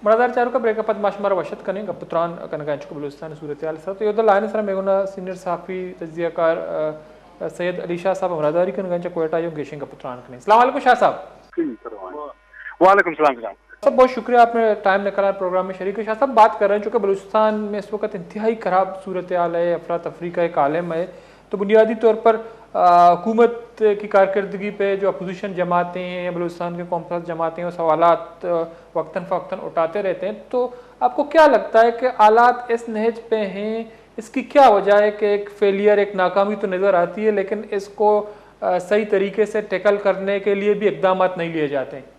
مڑادار چاروکاں، بریک ءَ پد ما شمارا وش اتک کنیں، گپ ءُ تران کنگ ءَ انچو کہ بلوچستان ءِ صورتحال ءِ سرا۔ تو اے وھد ءَ لائن ءِ سرا مئے گون ءَ سینئر صحافی، تجزیہ کار، ءَ، سید علی شاہ صاحب ہمراہداری کنگ ءَ انت، چہ کوئٹہ ءَ گیشیں گپ ءُ تران کنیں۔ السلام علیکم شاہ صاحب۔ جی، سلام۔ وعلیکم السلام جناب۔ سر، بہت شکریہ، آپ نے ٹائم نکالا پروگرام میں شریک ہے۔ شاہ صاحب، بات کر رہے ہیں، چونکہ بلوچستان میں اس وقت انتہائی خراب صورتحال ہے، افراتفری کا ایک عالم ہے، تو بنیادی طور پر، آ، حکومت کی کارکردگی پہ جو اپوزیشن جماعتیں ہیں، بلوچستان کے قوم پرست جماعتیں ہیں، وہ سوالات، آ، وقتاً فوقتاً اٹھاتے رہتے ہیں۔ تو آپ کو کیا لگتا ہے کہ حالات اس نہج پہ ہیں، اس کی کیا وجہ ہے کہ ایک فیلئر، ایک ناکامی تو نظر آتی ہے، لیکن اس کو، آ، صحیح طریقے سے ٹیکل کرنے کے لیے بھی اقدامات نہیں لیے جاتے ہیں؟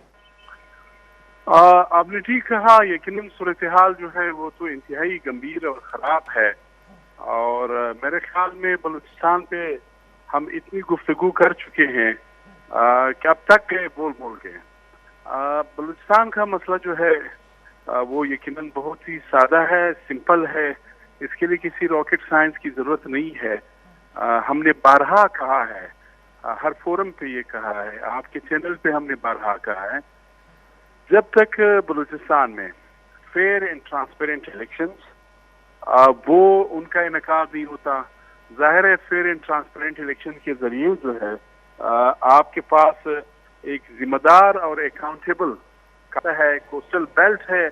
آ، آپ نے ٹھیک کہا، یقیناً صورتحال جو ہے وہ تو انتہائی گمبھیر اور خراب ہے، اور، آ، میرے خیال میں بلوچستان پہ ہم اتنی گفتگو کر چکے ہیں، آ، کہ اب تک گئے بول بول گئے۔ آ، بلوچستان کا مسئلہ جو ہے، آ، وہ یقیناً بہت ہی سادہ ہے، سمپل ہے، اس کے لیے کسی راکٹ سائنس کی ضرورت نہیں ہے۔ آ، ہم نے بارہا کہا ہے، آ، ہر فورم پہ یہ کہا ہے، آپ کے چینل پہ ہم نے بارہا کہا ہے، جب تک بلوچستان میں فیئر اینڈ ٹرانسپیرنٹ الیکشنز، آ، وہ ان کا انعقاد نہیں ہوتا، ظاہر ہے فیئر اینڈ ٹرانسپیرنٹ الیکشن کے ذریعے جو ہے، آ، آپ کے پاس ایک ذمہ دار اور اکاؤنٹیبل ہے، کوسٹل بیلٹ ہے،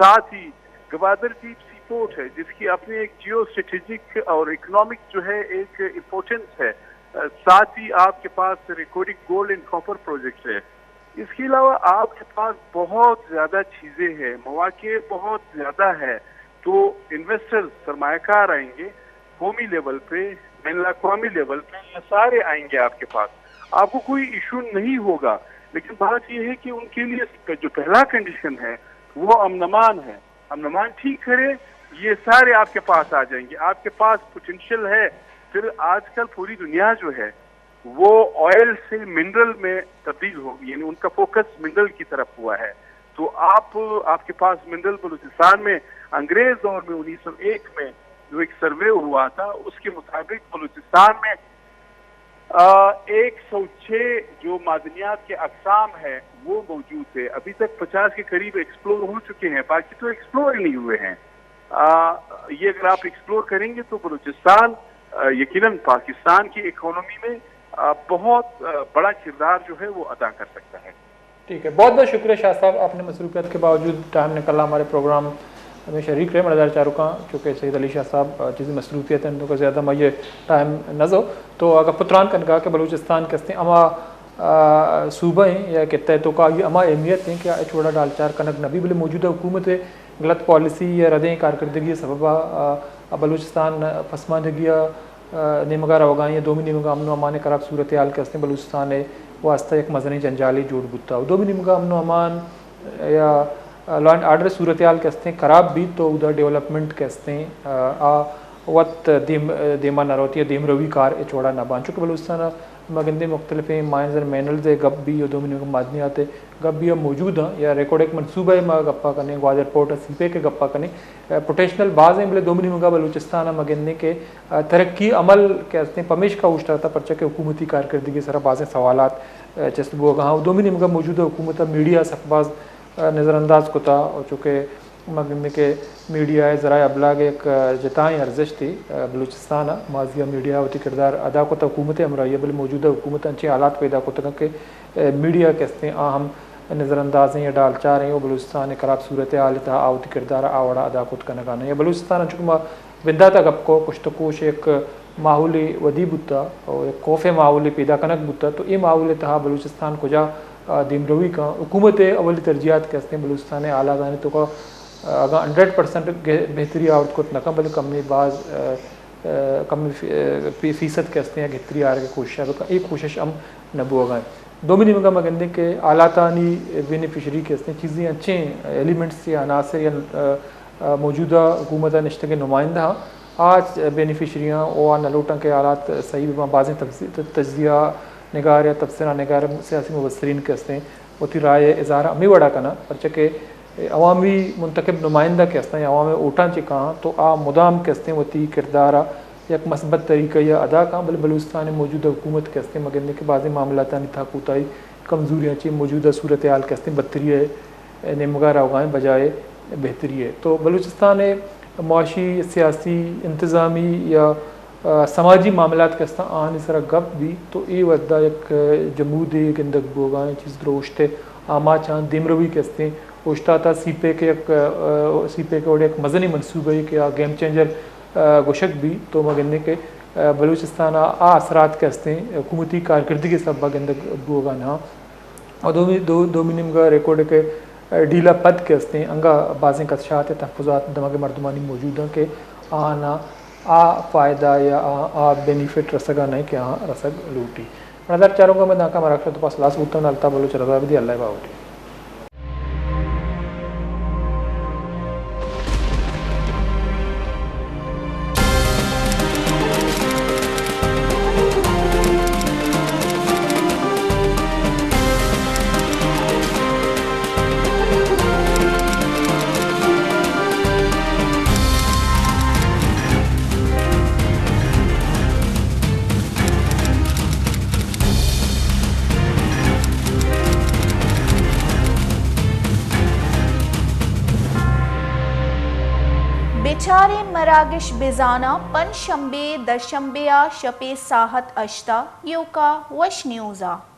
ساتھ ہی گوادر ڈیپ سی پورٹ ہے، جس کی اپنی ایک جیو اسٹریٹجک اور اکنامک جو ہے ایک امپورٹنس ہے، آ، ساتھ ہی آپ کے پاس Reko Diq gold and copper project ہے۔ اس کے علاوہ آپ کے پاس بہت زیادہ چیزیں ہیں، مواقع بہت زیادہ ہے، تو انویسٹرز، سرمایہ کار آئیں گے، قومی لیول پہ، بین الاقوامی لیول پہ، یہ سارے آئیں گے آپ کے پاس، آپ کو کوئی ایشو نہیں ہوگا۔ لیکن بات یہ ہے کہ ان کے لیے جو پہلا کنڈیشن ہے وہ امن امان ہے، امن امان ٹھیک کرے، یہ سارے آپ کے پاس آ جائیں گے، آپ کے پاس پوٹینشل ہے۔ پھر آج کل پوری دنیا جو ہے وہ آئل سے منرل میں تبدیل ہو گئی، یعنی ان کا فوکس منرل کی طرف ہوا ہے۔ تو آپ، آپ کے پاس منرل بلوچستان میں انگریز دور میں انیس سو ایک میں جو ایک سروے ہوا تھا، اس کے مطابق بلوچستان میں، آ، ایک سو چھ جو معدنیات کے اقسام ہیں وہ موجود تھے، ابھی تک پچاس کے قریب ایکسپلور ہو چکے ہیں، باقی تو ایکسپلور ہی نہیں ہوئے ہیں۔ آ، یہ اگر آپ ایکسپلور کریں گے تو بلوچستان، آ، یقیناً پاکستان کی اکانومی میں، آ، بہت، آ، بڑا کردار جو ہے وہ ادا کر سکتا ہے۔ ٹھیک ہے، بہت بہت شکریہ شاہ صاحب، آپ نے مصروفیت کے باوجود ٹائم نکالا ہمارے پروگرام میں شریک رہے۔ مڑادار چاروکاں، چونکہ سید علی شاہ صاحب، آ، چیزیں مصروفیت ہیں، تو زیادہ میں یہ ٹائم نہ دو۔ تو اگر پتران کنگا کہ بلوچستان کستے ہما آ، صوبہ ایں یا خطہ ءِ توکا آئی ءِ ہما اہمیت ایں کہ آ ہچ وڑا ڈالچار کنگ نہ بی، بلے موجودہ حکومت ءِ غلط پالیسی یا ردیں کارکردگی ءِ سبب ءَ، آ، آ بلوچستان پسماندگی ءِ، آ، نیمگ ءَ روگ ءَ ایں یا دومی نیمگ ءَ امن و امان ءِ خراب صورتحال کہ استیں بلوچستان ءِ واستہ یک مزنیں جنجالے جوڑ بوتگ۔ و دومی نیمگ ءَ امن و امان یا لا اینڈ آرڈر صورتحال کہ استیں خراب بیت تو اودا ڈیولپمنٹ کہ استیں، آ، آ وت دیم، دیما نہ روت یا دیمروی کار ہچ وڑا نہ باں۔ چونکہ بلوچستان ءَ ما گندیں مختلفیں مائنز اینڈ منرلز ءِ گپ بی و دومی نیمگ ءَ معدنیات ءِ گپ بی موجود ایں یا ریکوڈک منصوبہ ءِ ما گپا کنیں، گوادر پورٹ ءِ سی پیک ءِ گپا کنیں، آ، پوٹینشل باز ایں، بلے دومی نیمگ ءَ بلوچستان ءَ ما گندیں کہ، آ، ترقی عمل کہ استیں پمیشکا اوشتاتا، پرچہ کہ حکومتی کارکردگی ءِ سرا بازیں سوالات، آ، چست بوگ ءَ ایں۔ و دومی نیمگ ءَ موجودہ حکومت ءَ میڈیا سک باز، آ، نظر انداز کتا، و چونکہ ما گندیں کہ میڈیا ءِ ذرائع ابلاغ یک، آ، جتائیں ارزشتے، آ، بلوچستان ءَ۔ ماضی ءَ میڈیا ءَ وتی کردار ادا کتگ حکومت ءِ ہمراہی ءَ، بلے موجودہ حکومت ءَ انچیں حالات پیدا کتگ کہ، آ، میڈیا کہ استیں آ ہم نظر انداز ایں یا ڈالچار ایں و بلوچستان ءِ خراب صورتحال ءِ تہا آ وتی کردار ءَ آ وڑا ادا کت کنگ ءَ نہ ایں۔ یا بلوچستان ءَ چونکہ ما بندات ءَ گپ کو، کشت و کوش یک ماحولے ودی بوتا و یک خوف ءِ ماحولے پیدا کنگ بوتا، تو اے ماحول ءِ تہا بلوچستان کجا، آ، دیمروی کن؟ حکومت ءِ اولی ترجیحات کہ استیں بلوچستان ءِ حالاتانی توکا، آ، اگاں ہنڈریڈ پرسنٹ گہ-، بہتری آورت کت نہ کن، بلے کمے باز، آ، آ، کمے فی-، آ، فی-، فیصد کہ استیں یا گہتری آرگ ءِ کوشش ءَ بکن، اے کوشش ہم نہ بوگ ءَ ایں۔ دومی نیمگ ءَ ما گندیں کہ حالاتانی بینیفیشری کہ استیں چیزیں انچیں ایلیمنٹس یا عناصر یا، آ، آ، موجودہ حکومت ءَ نشتگیں نمائندہ آں، آ بینیفیشری آں، و آ نہ لوٹاں کہ حالات صحیح بہ باں۔ بازیں تبز-، ت-، تجزیہ نگار یا تبصرہ نگار، سیاسی مبصرین کہ استیں وتی رائے ءِ اظہار ہمے وڑا کناں، پرچہ کہ عوامی منتخب نمائندہ کہ استاں یا عوام ءِ ووٹاں چہ کاں تو آ مدام کہ استیں وتی کردار ءَ یک مثبت طریقہ ءَ ادا کاں، بلے بلوچستان ءِ موجودہ حکومت کہ استیں ما گندیں کہ بازیں معاملاتانی تہا کوتاہی، کمزوریاں چہ موجودہ صورتحال کہ استیں بدتری ءِ نیمگ ءَ روگ ءَ ایں، بجائے بہتری ء۔ تو بلوچستان ء معاشی، سیاسی، انتظامی یا، آ، سماجی معاملات کہ استاں، آہانی سرا گپ بی تو اے وھدا یک، آ، جمودے گندگ بوگا ایں، چیز دروشت ء آماچاں دیمروی کہ استیں، اوشتاتا سی پیک یک، آ، سی پیک وڑ یک مزنیں منصوبہ ء کہ آ گیم چینجر، آ، گوشگ بی تو ما گندیں کہ، آ، بلوچستان ء آ اثرات کہ استیں حکومتی کارکردگی سبب ء گندگ بوگا نہ۔ اور دومی، دو، دومی نیمگا ریکارڈ کہ ڈیل ء پد کہ استیں، انگا بازیں خدشات ء تحفظات دمگ ء مردمانی موجود انت کہ آہانا آ فائدہ یا آ، آ بینیفٹ رسگا نہ کہ آہاں رسگ لوٹی۔ مڑدار چاروکاں، میں دانکا مراکش تو پاس لاس بوتن، الطاف بلوچ رضا بدی، اللہ باوٹی۔ بچاریں مراگش بزاناں، پنچ شمبے، دہ شمبے ء شپے ساہت ہشت ء ایوکا وش نیوز ء۔